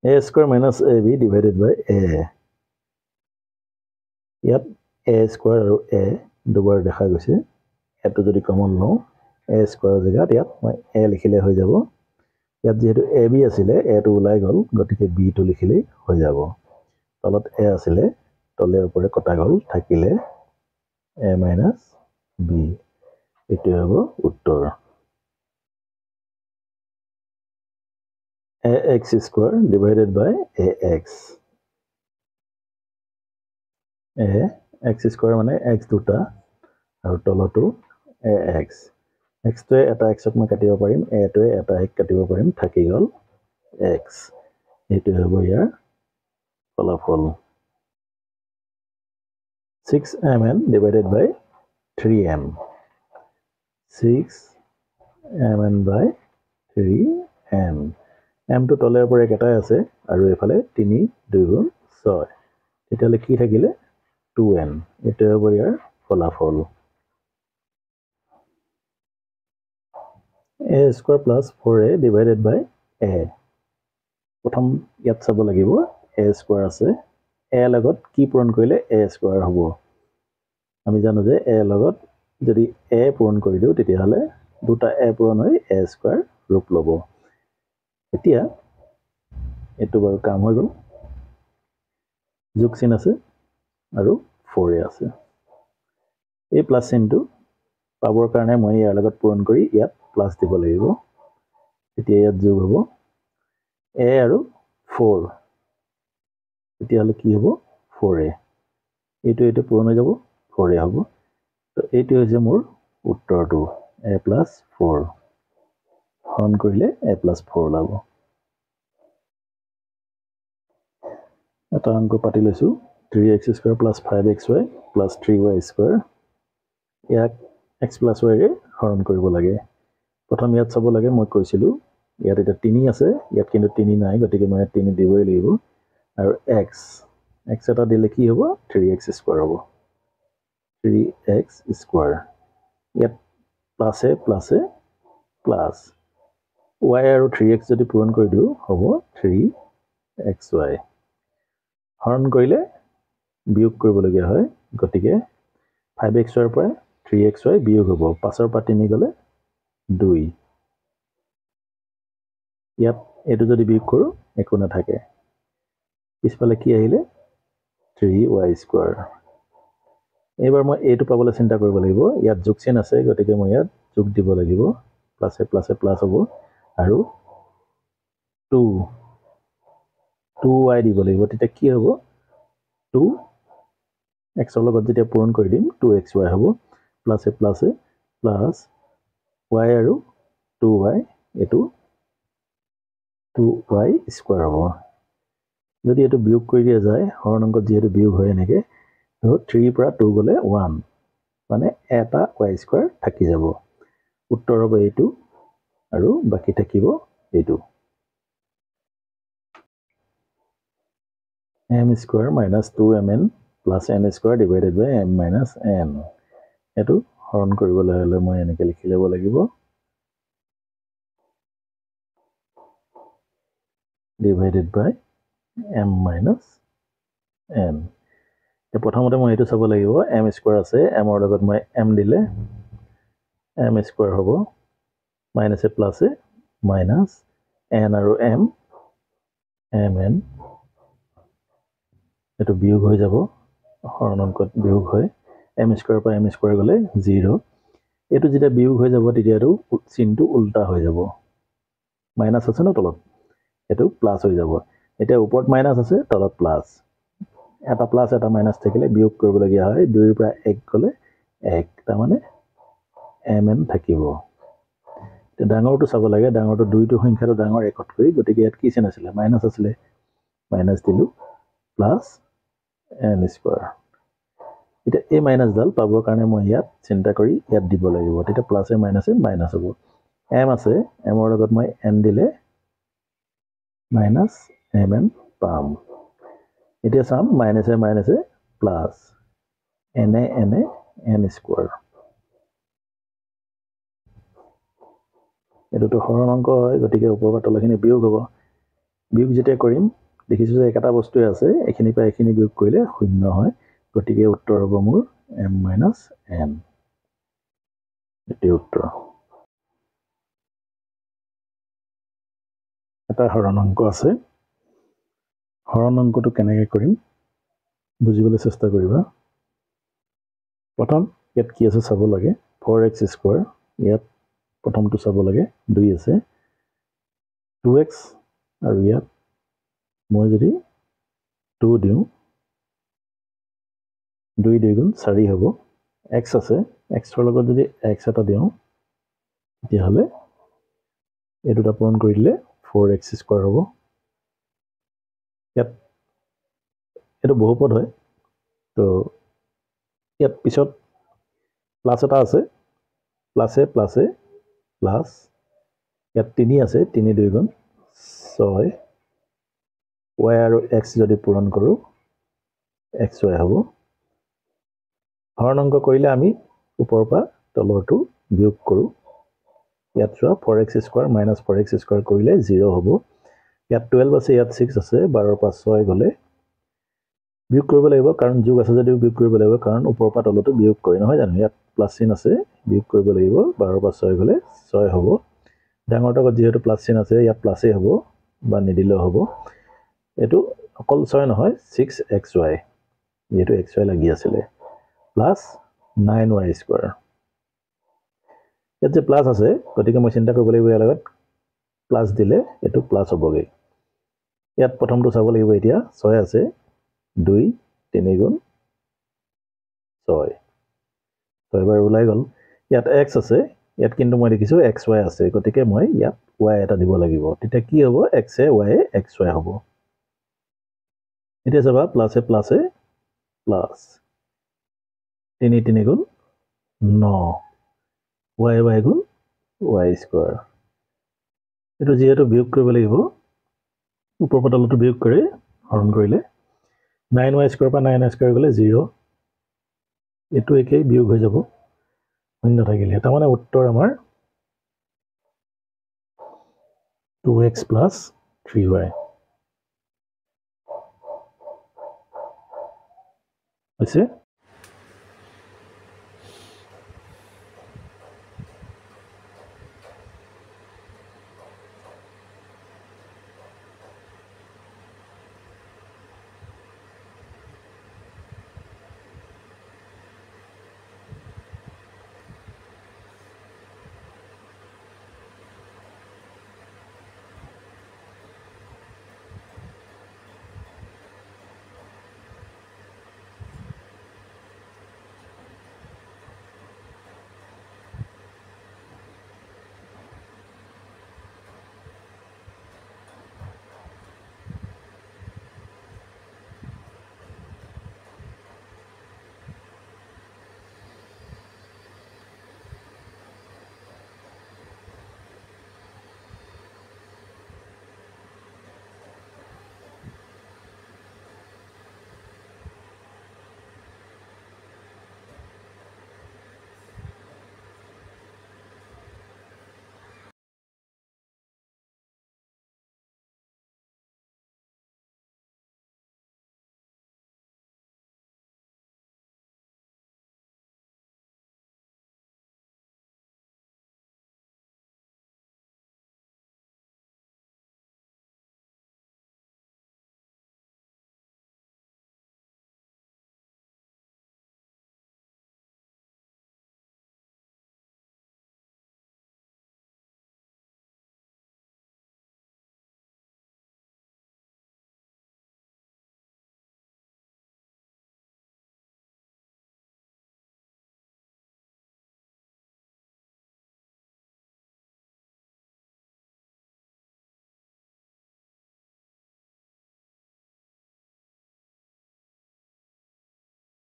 A square minus A B divided by A. ইয়াত এ square আৰু এ দুবাৰ দেখা গৈছে। এটো যদি কমন লওঁ, এ স্কুৱাৰৰ জেগাত ইয়াত মই এ লিখিলে হৈ যাব। ইয়াত যিহেতু এ বি আছিলে, এটো ওলাই গ'ল, গতিকে বিটো লিখিলেই হৈ যাব। তলত এ আছিলে, তলে ওপৰে কটা গ'ল, থাকিলে এ মাইনাছ বি। এইটোৱে হ'ব উত্তৰ। A x square divided by A x. A x square মানে এক্স দুটা আৰু তলতো এ এক্স। এক্সটোৱে এটা এক্সক মই কাটিব পাৰিম, এটোৱে এটা এক কাটিব পাৰিম, থাকি গ'ল এক্স। এইটোৱে হ'ব ইয়াৰ ফলাফল। 6 M N divided by 3 M. 6 M N by 3 M. এমটো তলে ওপৰে একেটাই আছে আৰু এইফালে 3 2 গুণ 6, তেতিয়াহ'লে কি থাকিলে? 2 এন। এইটোৱে হ'ব ইয়াৰ ফলাফল। A square plus 4 A divided by A. প্ৰথম ইয়াত চাব লাগিব, এ স্কুৱাৰ আছে, এ লগত কি পূৰণ কৰিলে এ স্কুৱাৰ হ'ব? আমি জানো যে এ লগত যদি এ পূৰণ কৰি দিওঁ তেতিয়াহ'লে দুটা এ পূৰণ হৈ এ স্কুৱাৰ ৰূপ ল'ব। এতিয়া এইটো বাৰু কাম হৈ গ'ল। যোগ চিন আছে আৰু 4 এ আছে। এই প্লাছ চিনটো পাবৰ কাৰণে মই ইয়াৰ লগত পূৰণ কৰি ইয়াত প্লাছ দিব লাগিব, তেতিয়া ইয়াত যোগ হ'ব এ আৰু 4, তেতিয়াহ'লে কি হ'ব? 4 এ। এইটো এইটো পূৰণ হৈ যাব, 4 এ হ'ব। তো এইটো হৈছে মোৰ উত্তৰটো, এ প্লাছ 4। হৰণ কৰিলে এ প্লাছ 4 ওলাব। এটা অংক পাতি লৈছোঁ, 3 x square plus 5 x y plus 3 y square. ইয়াক এক্স প্লাছ ৱাইৰে হৰণ কৰিব লাগে। প্ৰথম ইয়াত চাব লাগে, মই কৈছিলোঁ ইয়াত এতিয়া 3 আছে, ইয়াত কিন্তু 3 নাই, গতিকে মই ইয়াত 3 দিবই লাগিব। আৰু এক্স এক্স এটা দিলে কি হ'ব? 3 এক্স স্কুৱাৰ হ'ব, 3 এক্স স্কুৱাৰ। ইয়াত প্লাছে প্লাছে প্লাছ ৱাই আৰু 3 এক্স যদি পূৰণ কৰি দিওঁ হ'ব 3 এক্স ৱাই। হৰণ কৰিলে বিয়োগ কৰিবলগীয়া হয়, গতিকে 5 এক্স ৱাইৰ পৰা 3 এক্স ৱাই বিয়োগ হ'ব, 5ৰ পৰা 3 গ'লে 2। ইয়াত এইটো যদি বিয়োগ কৰোঁ একো নাথাকে, পিছফালে কি আহিলে? 3 ৱাই স্কুৱাৰ। এইবাৰ মই এইটো পাবলৈ চিন্তা কৰিব লাগিব। ইয়াত যোগ চিন আছে, গতিকে মই ইয়াত যোগ দিব লাগিব, প্লাছে প্লাছে প্লাছ হ'ব আৰু 2 2 ৱাই দিব লাগিব। তেতিয়া কি হ'ব? 2 এক্সৰ লগত যেতিয়া পূৰণ কৰি দিম 2 এক্স ৱাই হ'ব, প্লাছে প্লাছে প্লাছ ৱাই আৰু 2 ৱাই, এইটো 2 ৱাই স্কুৱাৰ হ'ব। যদি এইটো বিয়োগ কৰি দিয়া যায়, হৰণ অংকত যিহেতু বিয়োগ হয় এনেকৈ, 3ৰ পৰা 2 গ'লে 1, মানে এটা ৱাই স্কুৱাৰ থাকি যাব। উত্তৰ হ'ব এইটো আৰু বাকী থাকিব এইটো। M square minus 2 M N plus N square divided by M minus N. এইটো হৰণ কৰিবলৈ হ'লে মই এনেকৈ লিখি ল'ব লাগিব, divided by M minus N. প্ৰথমতে মই এইটো চাব লাগিব, এম স্কুৱাৰ আছে, এমৰ লগত মই এম দিলে এম স্কুৱাৰ হ'ব, মাইনাছে প্লাছে মাইনাছ এন আৰু এম এম এন, এইটো বিয়োগ হৈ যাব, হৰণ অংকত বিয়োগ হয়। এম স্কুৱাৰৰ পৰা এম স্কুৱাৰ গ'লে 0। এইটো যেতিয়া বিয়োগ হৈ যাব তেতিয়া এইটো চিনটো উল্টা হৈ যাব, মাইনাছ আছে ন তলত, এইটো প্লাছ হৈ যাব। এতিয়া ওপৰত মাইনাছ আছে, তলত প্লাছ, এটা প্লাছ এটা মাইনাছ থাকিলে বিয়োগ কৰিবলগীয়া হয়। 2ৰ পৰা 1 গ'লে 1, তাৰমানে এম এন থাকিব। এতিয়া ডাঙৰটো চাব লাগে, ডাঙৰটো 2টো সংখ্যাটো ডাঙৰ 1তকৈ, গতিকে ইয়াত কি চিন আছিলে? মাইনাছ আছিলে, মাইনাছ দিলোঁ, প্লাছ এন স্কুৱাৰ। এতিয়া এই মাইনাছডাল পাবৰ কাৰণে মই ইয়াত চিন্তা কৰি ইয়াত দিব লাগিব, তেতিয়া প্লাছে মাইনাছে মাইনাছ হ'ব। এম আছে, এমৰ লগত মই এন দিলে মাইনাছ এম এন পাম। এতিয়া চাম মাইনাছে মাইনাছে প্লাছ, এনে এনে এন স্কুৱাৰ। এইটোতো হৰণ অংক হয়, গতিকে ওপৰৰ পৰা তলখিনি বিয়োগ হ'ব। বিয়োগ যেতিয়া কৰিম দেখিছোঁ যে একেটা বস্তুৱে আছে, এইখিনিৰ পৰা এইখিনি বিয়োগ কৰিলে শূন্য হয়, গতিকে উত্তৰ হ'ব মোৰ এম মাইনাছ এন। এইটোৱে উত্তৰ। এটা হৰণ অংক আছে, হৰণ অংকটো কেনেকৈ কৰিম বুজিবলৈ চেষ্টা কৰিবা। প্ৰথম ইয়াত কি আছে চাব লাগে, 4x square, ইয়াত প্ৰথমটো চাব লাগে 2 আছে, 2x আৰু ইয়াত মই যদি 2 দিওঁ, 2 2 গুণ 4 হ'ব, x আছে, xৰ লগত যদি x এটা দিওঁ তেতিয়াহ'লে এই দুটা পূৰণ কৰি দিলে 4x square হ'ব। ইয়াত এইটো বহুপদ হয়, তো ইয়াত পিছত প্লাছ এটা আছে, প্লাছে প্লাছে প্লাছ, ইয়াত 3 আছে, 3 2 গুণ 6, y আৰু x যদি পূৰণ কৰোঁ এক্স ৱাই হ'ব। হৰণ অংক কৰিলে আমি ওপৰৰ পৰা তলৰটো বিয়োগ কৰোঁ। ইয়াত চোৱা 4x square minus 4x square কৰিলে 0 হ'ব। ইয়াত 12 আছে, ইয়াত 6 আছে, 12ৰ পৰা 6 গ'লে বিয়োগ কৰিব লাগিব, কাৰণ যোগ আছে যদিও বিয়োগ কৰিব লাগিব, কাৰণ ওপৰৰ পৰা তলতো বিয়োগ কৰে নহয় জানো। ইয়াত প্লাছ চিন আছে, বিয়োগ কৰিব লাগিব, 12ৰ পৰা 6 গ'লে 6 হ'ব। ডাঙৰটোৰ আগত যিহেতু প্লাছ চিন আছে ইয়াত প্লাছেই হ'ব বা নিদিলেও হ'ব। এইটো অকল 6 নহয়, 6xy, যিহেতু এক্স ৱাই লাগি আছিলে, প্লাছ 9y square. ইয়াত যে প্লাছ আছে গতিকে মই চিন্তা কৰিব লাগিব ইয়াৰ লগত প্লাছ দিলে এইটো প্লাছ হ'বগৈ। ইয়াত প্ৰথমটো চাব লাগিব, এতিয়া 6 আছে, 2 3 গুণ 6, 6 বাৰ ওলাই গ'ল। ইয়াত এক্স আছে, ইয়াত কিন্তু মই দেখিছোঁ এক্স ৱাই আছে, গতিকে মই ইয়াত ৱাই এটা দিব লাগিব। তেতিয়া কি হ'ব, এক্সে ৱাই এক্স ৱাই হ'ব। এতিয়া চাবা প্লাছে প্লাছে প্লাছ, 3 3 গুণ 9, ৱাই ৱাই গুণ ৱাই স্কোৱাৰ। এইটো যিহেতু বিয়োগ কৰিব লাগিব, ওপৰ পৰা তলটো বিয়োগ কৰি হৰণ কৰিলে 9y square পৰা 9y square গ'লে 0, এইটো একেই বিয়োগ হৈ যাব, শূন্য থাকিলে। তাৰমানে উত্তৰ আমাৰ 2x plus 3y হৈছে।